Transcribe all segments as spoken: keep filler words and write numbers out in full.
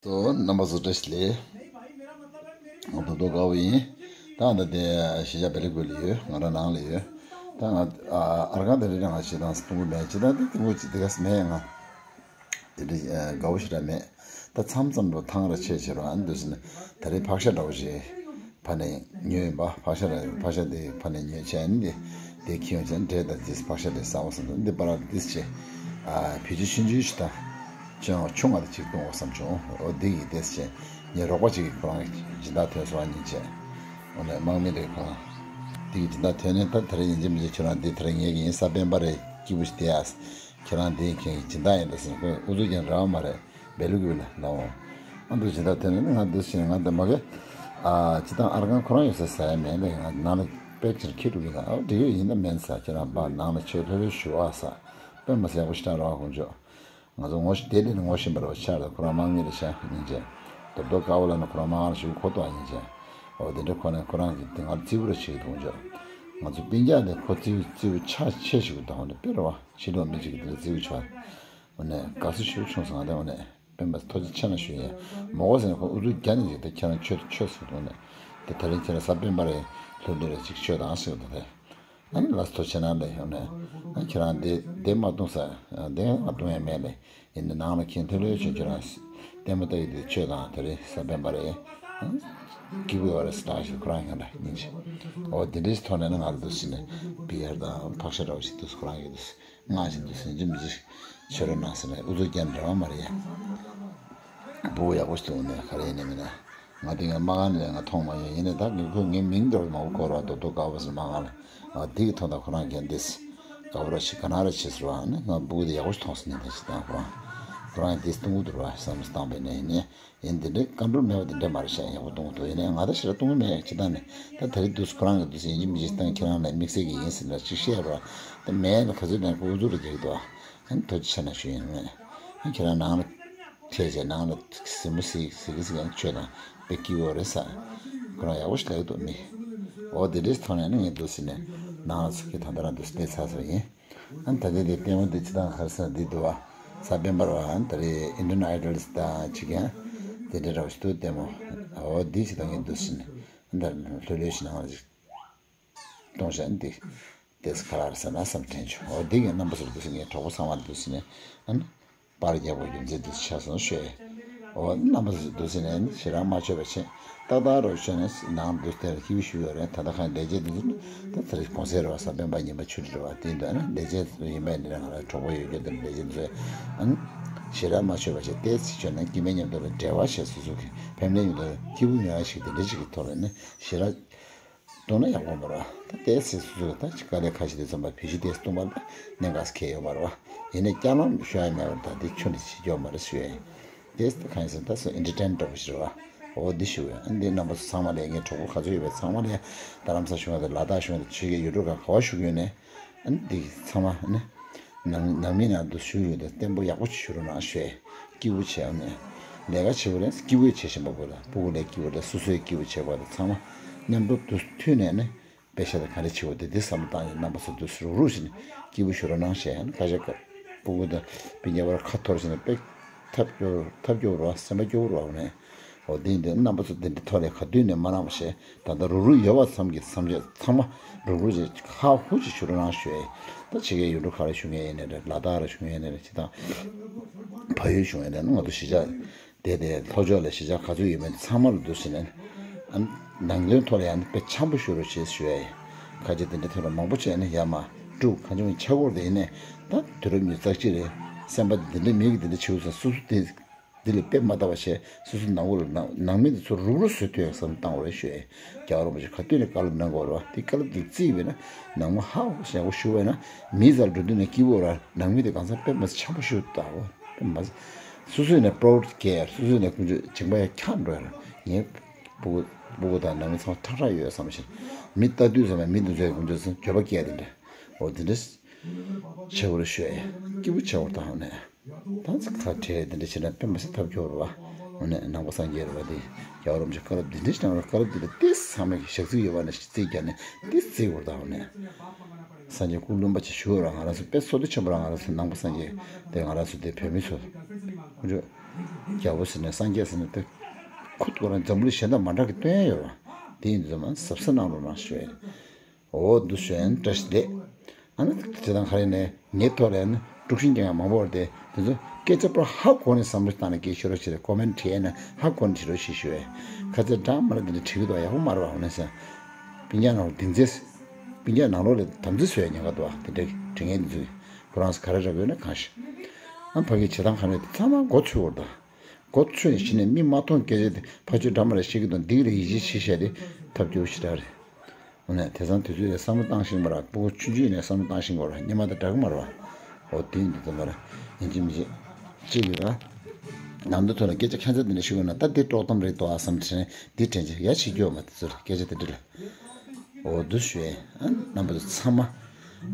ཚོ་རྣམ་པ་ཚོ་བཀྲ་ཤིས་བདེ་ལེགས། ང་རྡོ་རྡོ་དཀར་པོ་ཡིན། ད་ང་ད་དེ་གཞིས་ཆགས་བེ་ལི་ཀུ་ལ་ཡོད། ང་རང་ནང་ལ་ཡོད། ད་ང་ཨ་ཨར་ཁང་དེ་རིང་ང་ཞེ་དྲག་སྤུ་གུ་མེད། ཅི་ད་དེ་སྤུ་གུ་ཅི་དེ་ག་ས་མེད། ང་དེ་འདྲ་དགའ་པོ་ཞེ་དྲག་མེད། ད་མཚམས་མཚམས་རུ་ཐང་ར་ཆད་བྱེད་རོགས་ཨ་ནི་འདུག་ཟེར་ནས་ད་རེས་ཕག་ཤ་འདྲ་པོ་ཞིག་ཕ་ནས་ཉོས་ཡིན་པ། ཕག་ཤ་ར་ཕག་ཤ་དེ་ཕ་ནས་ཉོས་བྱས་ཨ་ནི་དེ་དེ་ཁྱེར་ཡོང་བྱས་འབྲས་དང་དེ་ཕག་ཤ་དེ་ཟ་འོ་བསམ་སོང་། འདི་པ་ར་དེ་བྱས་ཨ་བེད་སྤྱོད་ཆུང་ཆུང་ཞིག་དང་ཅུང་ཆུང་བ་དེ་ཅིག་བཏུང་འོ་བསམ་བྱུང་། འོ་འདི་གི་དེ་བྱས་ངའི་རོགས་པ་ཅིག་གིས་ཁོ་རང་གི་སྦྱིན་བདག་ཐོན་སོང་ཨ་ནི་བྱས། འོ་ནས་དམག་མི་རེད། ཁོ་རང་དེ་གི་སྦྱིན་བདག་ཐོན་ནས་ད་དེ་རིང་ཡིན་གཅིག་མིན་གཅིག་ཁྱོད་རང་འདི་དེ་རིང་ངེད་ཀྱི་ཡིན། ས་པཎ་པ་རེད། སྐྱིད་པོ་ཞིག་བསྡད་ཨ། ཁྱེད་རང་འདི་ཁྱེད་ཀྱི་སྦྱིན་བདག་ཡིན་པས་ཟེར། ཁོས་ཨུ་ཚུགས་ཀྱང་རེ་བ་མ་རེད། བེ་ལུ་གུ་ལ་ལའོ། ཨ་འདུག་ཇི་ལྟར་ཐོན་ནས་ང་འདུག་ཟེར་ང་འདི་མ་གི། ཨ་ཅི་དང་ཨར་ཁང་ཁོ་རང་ཡོད་ས་ཟ་ཡ་མེད་ལ། ང་ནང་ལ་པེག་ཅིག་ཁྱེར་འགྲོ་གི་ལ། ཨ་འགྲིག་ཡོད་ཡིན་ན་མེད་ས། ཁྱེད་རང་པ་ནང་ལ་ཆོས་ལྷོད་ལྷོད་ཞུ་བ་ས། དཔེ་མ་སྲིད་ཡག་པོ་ཞིག་བཏང་རོགས་ཁོང་ཚོ། ང་ཚོ་ངོ་ཤེས་དེ་ལས་ནི་ངོ་ཤེས་པ་རེད་བ། ཆར་དང་ཁོ་རང་དམག་མི་རེད་ཤག་ཡིན་ཅེ། རྡོ་རྡོ་དཀར་པོ་ལ་ནི་ཁོ་རང་དམག་ཁང་ཞིག་ཁོ་ཐོག་ཡིན་ཅེ། འོ་དེ་འདྲ་ཁོ་ནས་ཁོ་རང་གིས་དེ་ང་ལ་རྩིས་པོ་རེ་བྱེད་ཀྱི་འདུག་ཁོང་ཚོ། ང་ཚོ་སྤུན་ཀྱག་དེ་ཁོ་རྩིས་རྩིས་པོ་ཆ་ཆེ་ཞིག་འདུག་ཧོ་ནི་དཔེ་རེད་བ། ཕྱི་ལོགས་མི་ཅིག་གིས་དེ་ལ་རྩིས་པོ་ཆ། འོ་ནས་དགའ་བསུ་ཞེ་པོ་བྱུང་སོང་ང་དང་། འོ་ནས་སྤེན་པ་ཐུགས་རྗེ་ཆེ་གནང་ཞུ་ཡ། མོ་གོ་ཟེར་ནས་ཁོ་ཨུ་ཚུགས་རྒྱག་ནས་ཅིག་ད་ཁྱེད་རང་ཆོས་ཆོས་ཟེར་འདུག་ནས། དེ་ད་རིང་ཁྱེད་རང་ས་པཎ་པ་རེ་ལྷོད་ལྷོད་རེ་ཅིག་ཆོས་དང་ཟེར་འདུག་དེ། ཨ་ནི་ལགས་སོ་ཐུགས་རྗེ་ཆེ་གནང་ལེ། ཡོང་ནས་ཨ་ཁྱེད་རང་འདི་འདི་མ་བཏུང་ས། འདི་མ་བཏུང་ཡ་མེད་ལེ། ཡིན་ནའི་ནང་ལ་ཁྱེད་ལྷོད་ལྷོད་བྱོས། ཁྱེད་རང་ལྟད་མོ་ལྟ་ཡི་འདི་ཆོས་དང་དེ་རིང་ས་པཎ་པ་རེ་སྐྱིད་པོ་ཡོད་རེད་ཟེར་ད་ཞིག་ཁོ་རང་ཡང་ལ་ཡིན་ཅི། འོ་དེ་འདྲའི་ཐོག་ནས་ནི་ང་ལ་འདུག་ཟེར་ནས་པི་ཨར་དང་ཕག་ཤ་འདྲ་བོ་ཞིག་འདུག་ཁོ་རང་གིས་འདུག་ང་ཞིག་འདུག་ཟེར་གྱི་མི་ཅིག་ཆོས་རོ་ནང་ཟེར་ནས་ཨུ་ཚུགས་རྒྱག་འདྲ་བ་མ་རེད་ཡ། སྤུ་གུ་ཡག་པོ་ཞིག་འདུག་ནས་ག་རེ་ཡིན་ནའི་མིན་ན། ང་དེ་ངའི་མ་ག་ནས་ང་མཐོང་མ་ཡོང་། ཡིན་ནའི་ད་ངས་ཁོས་ངའི་མིང་དེ་མང་པོ་བཀོད་རོགས། རྡོ་རྡོ་དཀར་པོ་ཟེར་མ་ག་ལ། ང་དེ་གི་ཐོག་ད་ཁོ་རང་གིས་འདི་དཀར་པོ་ར་ཆེ་ག་ན་ར་ཆེ་ཟེར་བ་ནི་ང་སྤུ་གུ་དེ་ཡག་པོ་ཞིག་མཐོང་སོང་ནས་ད་ཞིག་དང་ཁོ་རང་ཁོ་རང་གིས་འདི་སྟོན་གི་འདུག་ར་བསམ་བློ་བཏང་པས་ནས་ཡིན་ནའི། ཡིན་འདི་འདྲའི་བཀའ་འགྲུལ་མེད་པ་འདི་འདྲ་མ་རེད་ཤག་ཡག་པོ་གཏོང་གི་འདུག་ཡིན་ནའི་ང་ད་ཞེ་དྲག་གཏོང་གི་མེད། ཅི་ད་ནི་ད་ད་རེས་འདུག་ཁོ་རང་གིས་འདུག་ཡིན་གཅིག་མིན་གཅིག་བཏང་ཁྱེད་རང་ལ་དམིགས་བསལ་གྱི་ཡིན་ཟེར་ལ་ཅིག་བཤད་རོགས། ད་མེད་ལ་ག་ཚོད་ནས་ཁོ་ཨུ་ཚུགས་རེ་རྒྱག་གི་འདུག་ཨ་ནི་ཐུགས་རྗེ་ཆེ་གནང་ཞུ་ཡིན་མེད། ཨ་ཁྱེད་རང་ནང་ལ་ཁྲལ་བྱས་ནང་ལ་གཟིགས་མོ་གཟིགས་གཟིགས་གཟིགས་ཡང་ཆོས་དང་དཔེ་སྐྱིད་པོ་རེད་ས། ཁོ་རང་ཡག་པོ་ཞིག་ལབ་ཀྱི་འདུག་མི། འོ་དེ་འདྲའི་ཐོག་ནས་ནི་ངས་འདུག་ཟེར་ནས་ནང་ལ་ཚུར་ཁྱེད་ད་ལྟ་རང་འདུག་སླེབས་ཚར་སོང་ཡིན། ཨ་ནི་ད་ལྟའི་དེ་ལྟད་མོ་འདི་ཅི་དང་ག་རེ་ཟེར་ན་འདི་འདུག་བ། ས་པཎ་པར་བ་ཨ་ནི་ད་རེས་Indian Idols དང་ཅིག་ཡང་དེ་འདྲ་འདྲ་བོ་ཞིག་འདུག་ལྟད་མོ། འོ་འདི་ཅི་དང་ངས་འདུག་ཟེར་ནས་ཨ་ནི་ད་ལྷོད་ལྷོད་ཞིག་ནང་ལ་ཅིག་གཏོང་བྱ་ཨ་ནི་འདི། དེ་ཚོ་ག་རེ་ཟེར་ན་བསམ་དྲན་བྱུང་། འོ་འདི་ངས་རྣམ་པ་ཚོར་འདུག་ཟེར། ངས་གྲོགས་པོ་ཚང་མ་ལ་འདུག་ཟེར་ནས་ཨ་ནི། པར་རྒྱག་པའི་རྒྱུ་མཚན་དེ་ཆགས་སོང་ཞུས། འོ་རྣམ་པ་ཚོས་འདུག་ཟེར་ནས་ཞེ་དྲག་མ་བྱོས་པ་བྱས་ཏག་ཏག་རོགས་བྱས་ནས་ནང་འདུག་དེར་སྐྱིད་པོ་ཞུ་ཡོད་རེད། ད་ལྟ་ཁ་ལས་བྱེད་འདི་ཚོ་ད་ཚེ་རིང་གོང་ཚེ་རེད་བ། ས་པཎ་པ་ཉིན་པ་ཆུ་རེད་བ། དེ་འདྲ་ནི་ལས་བྱེད་ཚོ་ཡིན་པ་ཡིན་ན་ང་རང་གྲོགས་པོ་ཡོད་རྒྱུ་དེ་ལས་བྱེད་ཚོས་ཨ་ནི་ཞེ་དྲག་མ་བྱོས་པ་བྱས་ཏོག་ཙམ་བྱོས་ན་སྐྱེ་དམན་མཉམ་དུ་ལ་འབྲེལ་བ་བྱས། སོ་སོ་གི་ཕེམ་ལི་མཉམ་དུ་ལ་སྐྱིད་པོ་ཡོང་ཡ་ཞིག་དེ་འདྲ་ཞིག་གི་ཐོག་ལ་ནི་ཞེ་དྲག་བཏང་ན་ཡག་པོ་མ་རེད་བ། ད་ཏོག་ཙམ་སོ་སོ་ད་ཅིག་དཀའ་ལས་ཁག་ཞིག་དེ་ཚོ་མ་བེད་སྤྱོད་ཏོག་ཙམ་བཏང་པ་ན་གནད་འགག་ཅིག་གང་ཡང་ཡོད་མ་རེད་བ། ཡིན་ནའི་སྐྱག་ལམ་ཤོར་ཡ་མེད་པར་ད་འདི་ཁྱོན་ནས་བྱེད་རྒྱུ་མ་རེད་ཞུ་ཡ་ཡིན། དེ་ད་གང་ཡིན་ཟེར་ན་ད་སོ་ཨེན་ཊར་ཊེན་འདྲ་པོ་ཞིག་རེད་བ། འོ་འདི་ཞུ་ཡ་ཡིན། འདི་རྣམ་པ་ཚོ་ཚང་མ་ལ་ངའི་གྲོགས་པོ་ག་ཚོད་ཡོད་པ་ཚང་མ་ལ་རྡ་རམ་ས་ལ་བཞུགས་ཡ་དང་ལ་དྭགས་བཞུགས་ཡ་དང་ཆོས་རྒྱལ་ཡུལ་གྲུ་གང་ག་པར་བཞུགས་ཡོད་ནའི་ཨ་ནི་འདི་ཚང་མ་ཨ་ནི་ནང་ནང་མི་ནང་དུ་བཞུགས་ཡོད་དེ་བརྟན་པོ་ཡག་པོ་ཞིག་བཞུགས་རོགས་གནང་ཞུ་ཡ་ཡིན། སྐྱིད་པོ་བྱས་ཨ་ནི་ལས་ཀ་བྱེད་པོ་རེད། སྐྱིད་པོ་བྱེད་བཞིན་པ་པོ་དང་སྤུ་གུ་ལ་སྐྱིད་པོ་རེད། སོ་སོའི་སྐྱིད་པོ་བྱེད་པ་དང་ཚང་མ་མཉམ་དུ་དུ་མཐུད་ནས་ཨ་ནི། དཔེ་ཆ་དང་ག་རེ་བྱེད་དགོས་དེ་དེ་བསམ་བློ་བཏང་ཡོད། རྣམ་པ་ཚོ་དུས་སུ་རུག་རུག་བྱས་ནས་སྐྱིད་པོ་ཞུ་རོགས་གནང་ཞེས་ཁ་ཤས་ཀ་སྤུ་གུ་དང་སྤུན་ཀྱག་བར་ཁ་འཐོར་བྱས་ནས་དཔེ་ཐབས་སྐྱོ་ཐབས་སྐྱོ་རུ་བ་སེམས་པ་སྐྱོ་རུ་བ་ནས། འོ་དེ་འདི་རྣམ་པ་ཚོ་དེ་འདྲའི་ཐོག་ལས་ག་དུས་ནས་མ་གནང་བ་ཞེས་ད་ལྟ་རུག་རུག་ཡོད་པ་ཙམ་གྱིས་བསམ་བྱས་ཚང་མ་རུག་རུག་བྱས་ཧ་ཧུ་ཅིག་ཞུ་རོགས་གནང་ཞུ་ཡས། ད་ཕྱི་རྒྱལ་ཡུལ་གྲུ་ག་རེ་བཞུགས་མཁན་ཡིན་ནའི་རེད། ལ་དྭགས་རེ་བཞུགས་མཁན་ཡིན་ནའི་རེད། ཅི་དང་བལ་ཡུལ་བཞུགས་མཁན་ཡིན་ནའི་ང་ཚོ་གཞིས་ཆགས། དེ་དེ་ལྷོ་ཕྱོགས་ལ་གཞིས་ཆགས་ག་ཚོད་ཡོད་མེད་ཚང་མ་ལ་འདུག་ཟེར་ནས། ཨ་ནང་དོན་ཐོག་ལ་ཡང་དཔེ་འཆམ་པོ་ཞུ་རོགས་ཞེས་ཞུ་ཡ་ཡིན། ཁ་ཆེ་དེ་འདྲ་ཐོག་ལ་མང་པོ་བྱས་ནས་ཡར་མར་དཀྲུག་ཁ་ཆེ་མི་ཆག་སྐོར་དེ་ཡིན་ནས་ད་དུས་རབས་ཉི་ཤུ་རྩ་གཅིག་རེད། སེམས་པ་དེ་འདྲ་མི་གི་དེ་འདྲ་བྱེད་དགོས་ས་སོ་སོ་དེ་འདི་ལ་དཔེ་མ་ལྟ་བ་བྱས་སོ་སོ་ནང་ལོགས་ལ་ནང་ནང་མི་དེ་ཚོ་རུག་རུག་བཟོས་ཐུབ་ཡག་བསམ་བཏང་བ་རེད་ཞུ་ཡ་ཡིན། རྒྱལ་བ་རིན་པོ་ཆེ་ག་དུས་ནས་བཀའ་སློབ་གནང་དགོས་རེད་བ། དེ་བཀའ་སློབ་དེ་བརྩིས་པས་ན་ནང་མ་ཧ་ཧུ་ཞེ་པོ་ཞུ་བས་ན་མི་ཚར་འགྲོ་དུས་ནས་སྐྱིད་པོ་ར་ནང་མི་དེ་གང་ཚང་དཔེ་མ་འཆམ་པོ་ཞུ་ད་བ། སོ་སོ་ནས་པོ་རོ་ཊི་ཀེ་ཨར་སོ་སོ་ནས་ཀུན་སྤྱོད་སྦྱིན་པ་ཡང་འཁྱམས་འགྲོ་ཡ་ལ་ངའི་སྤུ་གུ་སྤུ་གུ་དང་ནང་མི་ཚང་མ་ཁྲག་ཁྲག་ཡོད་བསམ་བཞིན་མི་ལྟ་དུས་ཙམ་པ་མི་འདི་ཚོའི་ཀུན་སྤྱོད་ཚང་འགྱོད་པ་སྐྱེ་དེ་འདྲ་འོ་དེ་འདྲ་ཆེ་བོར་ཤོད་ཡ་སྐྱིད་པོ་ཆེ་བོར་བཏང་ནས་ད་ཚ་ཁ་བྲལ་དེ་འདྲ་བྱས་ན་དཔེ་མ་སྲིད་ཐབས་སྐྱོ་བོར་བ་འོ་ནས་ནང་པ་སངས་རྒྱས་རེད་བ་དེ་རྒྱལ་བ་རིན་པོ་ཆེ་བཀའ་སློབ་དེ་འདྲ་ཞིག་གནང་རོགས། བཀའ་སློབ་དེ་ལ་ཏེ་ཚང་མས་ཞག་ཚིག་ཡོད་པ་ནས་ཞིག་རྩིས་རྒྱག་ནས་ཏེ་རྩིས་བོར་བཏང་ནས། སངས་རྒྱས་སྐུ་ལུང་པ་ཅིག་ཞུ་ར་ང་རང་ཚོ་དཔེ་བསོད་བདེ་ཆེན་པོ་ར་ང་རང་ཚོ་ནང་པ་སངས་རྒྱས་དེ་ང་རང་ཚོ་དེ་བོད་མི་ཚོ་ཁོང་ཚོ་ རྒྱལ་པོ་ཟེར་ནས་སངས་རྒྱས་ཟེར་ནས་དེ་ཁུ་ཁོ་རང་འཛམ་བུ་གླིང་གཞན་དང་མ་འདྲ་གི་སྟོན་ཡ་ཡོད་ར། དེ་ཡིན་དུས་ཙམ་པ་གཟབ་གཟབ་གནང་རོགས་གནང་ཞུ་ཡ། འོ་འདུག་ཞུ་ཡ་བཀྲ་ཤིས་བདེ། ཨ་ནི་དེ་དང་ག་རེ་ནས་ངའི་ཐོག་ལ་ཡང་ན་དཀྲུག་ཤིང་རྒྱག་ཡ་མང་པོ་ཡོད་རེད་དེ། དེ་ཚོ་སྐད་ཆ་པར་ཧ་གོ་ནས་བསམ་བློ་བཏང་ནས་སྐད་ཤོད་རོགས་བྱེད་རེད། ཀོ་མེན་བྲིས་ཡ་ན་ཧ་གོ་ནས་བྲིས་རོགས་བྱེད་ཞུ་བས། ཁ་ཚ་འདྲ་མ་རེད། དེ་འདྲ་བྲིས་གི་འདུག་ཡག་པོ་མ་རེད་བ། འོ་ན་ཟེར། སྤུན་ཀྱག་ནང་ལ་སྡིག་འཛེས། སྤུན་ཀྱག་ནང་ལོགས་ལ་དམ་ཚིག་བཟོ་ཡ་ཉེན་ཁ་འདུག་བ། དེ་འདྲ་བྲིས་མཁན་དེ་ཚོས་ཁོ་རང་ཚོ་ག་རེ་རག་ཡོད་ན་གང་ཤེས། ཨ་ཕ་གི་བྱེད་སྟངས་ག་རེ་རེད། ཚང་མ་མགོ་ཚོས་བར་དང་། མགོ་ཚོས་ནས་གཞི་ནས་མི་མ་མཐོང་སྐད་ཆ་དེ་ཕ་ཆོས་འདྲ་མ་རེད་བཤད་ཀྱི་འདུག་འདི་གི་ལ་ཡིད་ཆེས་བྱེད་བྱས་ཏེ་ཐབས་སྐྱོ་པོ་ཞེ་དྲག་རེད། འོ་ན་དེང་སང་དུས་ཚོད་ལ་བསམ་བློ་བཏང་ཤེས་པ་ར། སྤུ་གུ་ཆུང་ཆུང་ནས་བསམ་བློ་བཏང་ཤེས་པ་ར། སྔོན་མ་དང་འདྲ་གི་མ་རེད་བ། འོ་དེ་ཡིན་དུས་ཙམ་པ་ར་ཡིན་གཅིག་མིན་གཅིག་གཅིག་ཡོད་ར། ནང་དུ་ཐོན་ལ་སྐད་ཆ་ཁ་ཚ་དེ་འདྲ་ཞུ་དགོས་ན་ད་འདི་དཀྲོག་གཏམ་རེད་འདུག་ཨ་བསམ་དྲན། འདི་དྲན་ཆེ་ཡ་ཆེ་སྐྱོ་མ། དེ་ཚོ་ལ་སྐད་ཆ་དེ་འདྲ་ལ། འོ་འདུག་ཞུ་ཡ། ཨ་རྣམ་པ་ཚོ་ཚང་མ།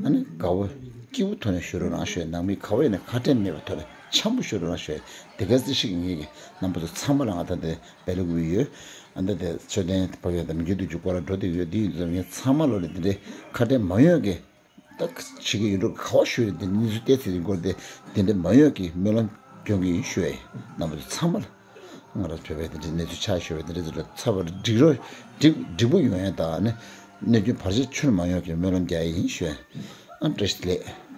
ཨ་ནི་དགའ་བོ་སྐྱིད་པོ་ཐོག་ནས་བཞུགས་རོགས་གནང་ཞུ་ཡ། ནང་མི་ག་བ་ཡིན་ན་ཁ་བྲལ་མེད་པའི་ཐོག་ནས་འཆམ་པོ་བཞུགས་རོགས་གནང་ཞུ་ཡ། དེ་ག་ཚོད་ཞིག་ངེད་ཀྱི་རྣམ་པ་ཚོ་ཚང་མ་ལ་ང་ད་འདི་སྦེལ་ཀོབ་ཡོད། ཨ་ད་དེ་མཆོད་རྟེན་ཕ་གི་དང་མི་འགྱུར་དུ་འཇུག་སྐོར་ལ་འགྲོ་བསྡད་ཡོད། འདི་ཡིན་དུས་ངས་ཚང་མ་ལོ་ལ་འདི་འདྲའི་ཁ་བྲལ་མ་ཡོང་གི། ད་ཕྱི་གི་ཡུལ་གྲུ་ག་བ་བཞུགས་རེད། འདི་གནས་ཚུལ་བལྟས་ཚེ་རིང་སྐོར་དེ་འདི་འདྲ་མ་ཡོང་གི་སྨོན་ལམ་སྐྱོན་གི་ཡིན་ཞུ་ཡ། རྣམ་པ་ཚོ་ཚང་མ་ལ། ང་རང་བོད་པའི་དེ་འདྲའི་གནས་ཚུལ་ཆགས་ཞོར་བའི་དེ་འདྲའི་ཚོ་ལ་ཚ་བར་འགྲིག་རོགས། འགྲིག་འགྲིག་པོ་ཡོང་ཡ་དང་ནི། གནོད་སྐྱོན་བར་ཆད་ཁྱོན་མ་ཡོང་གི་སྨོན་ལམ་རྒྱག་ཡ་ཡིན་ཞུ་ཡ། ཨ་བཀྲ་ཤིས་བདེ་ལེགས།